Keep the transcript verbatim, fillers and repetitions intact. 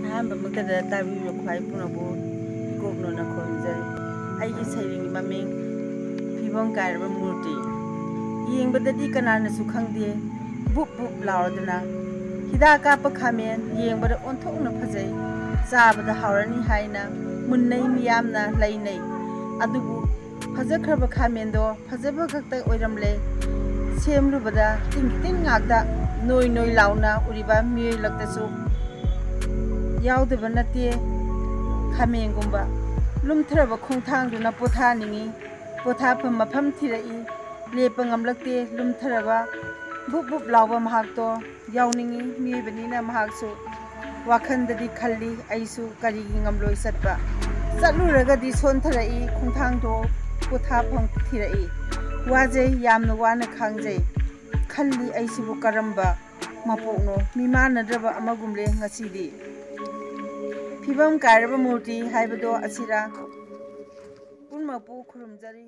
ꯑꯍꯥꯟꯕꯃꯛꯇꯗ ꯇꯥꯕꯤꯕ ꯈ꯭ꯋꯥꯏ ꯄꯨꯝꯅꯃꯛꯄꯨ ꯏꯀꯣꯛꯅꯅ ꯈꯨꯔꯨꯝꯖꯔꯤ꯫ ꯑꯩꯒꯤ ꯁꯩꯔꯦꯡꯒꯤ ꯃꯃꯤꯡ ꯐꯤꯕꯝ ꯀꯥꯏꯔꯕ ꯃꯨꯔꯇꯤ꯫ ꯌꯦꯡꯕꯗꯗꯤ ꯀꯅꯥꯅꯁꯨ ꯈꯪꯗꯦ, ꯕꯨꯞ ꯕꯨꯞ ꯂꯥꯎꯔꯗꯅ꯫ ꯍꯤꯗꯥꯛ ꯀꯥꯞꯄ ꯈꯥꯃꯦꯟ ꯌꯦꯡꯕꯗ ꯑꯣꯟꯊꯣꯛꯅ ꯐꯖꯩ, ꯆꯥꯕꯗ ꯍꯥꯎꯔꯅꯤ ꯍꯥꯏꯅ ꯃꯨꯟꯅꯩ ꯃꯤꯌꯥꯝꯅ ꯂꯩꯅꯩ꯫ ꯑꯗꯨꯕꯨ ꯐꯖꯈ꯭ꯔꯕ ꯈꯥꯃꯦꯟꯗꯣ ꯐꯖꯕ ꯈꯛꯇ ꯑꯣꯏꯔꯝꯂꯦ꯫ ꯁꯦꯝꯂꯨꯕꯗ ꯇꯤꯟ ꯇꯤꯟ ꯉꯥꯛꯇ, ꯅꯣꯏ ꯅꯣꯏ ꯂꯥꯎꯅ ꯎꯔꯤꯕ ꯃꯤꯑꯣꯏ ꯂꯛꯇꯁꯨ ꯌꯥꯎꯗꯕ ꯅꯠꯇꯦ꯫ ꯈꯥꯃꯦꯟꯒꯨꯝꯕ ꯂꯨꯝꯊꯔꯕ ꯈꯣꯡꯊꯥꯡꯗꯨꯅ ꯄꯣꯊꯥꯅꯤꯡꯏ꯫ ꯄꯣꯊꯥꯐꯝ ꯃꯐꯝ ꯊꯤꯔꯛꯏ꯫ ꯂꯦꯞꯄ ꯉꯝꯂꯛꯇꯦ꯫ ꯂꯨꯝꯊꯔꯕ ꯕꯨꯞ ꯕꯨꯞ ꯂꯥꯎꯕ ꯃꯍꯥꯛꯇꯣ ꯌꯥꯎꯅꯤꯡꯏ꯫ ꯃꯤꯑꯣꯏꯕꯅꯤꯅ ꯃꯍꯥꯛꯁꯨ ꯋꯥꯈꯜꯗꯗꯤ ꯈꯜꯂꯤ, "ꯑꯩꯁꯨ ꯀꯔꯤꯒꯤ ꯉꯝꯂꯣꯏ ꯆꯠꯄ? ꯆꯠꯂꯨꯔꯒꯗꯤ ꯁꯣꯟꯊꯔꯛꯏ, ꯈꯣꯡꯊꯥꯡꯗꯣ ꯄꯣꯊꯥꯐꯝ ꯊꯤꯔꯛꯏ꯫ ꯋꯥꯖꯩ, ꯌꯥꯝꯅ ꯋꯥꯅ ꯈꯥꯡꯖꯩ꯫ ꯈꯜꯂꯤ, ꯑꯩꯁꯤꯕꯨ ꯀꯔꯝꯕ ꯃꯄꯣꯛꯅꯣ? ꯃꯤꯃꯥꯟꯅꯗ꯭ꯔꯕ ꯑꯃꯒꯨꯝꯂꯦ ꯉꯁꯤꯗꯤ꯫" ꯐꯤꯕꯝ ꯀꯥꯏꯔꯕ ꯃꯨꯔꯇꯤ ꯍꯥꯏꯕꯗꯣ ꯑꯁꯤꯔꯥ? ꯄꯨꯝꯅꯃꯛꯄꯨ ꯈꯨꯔꯨꯝꯖꯔꯤ꯫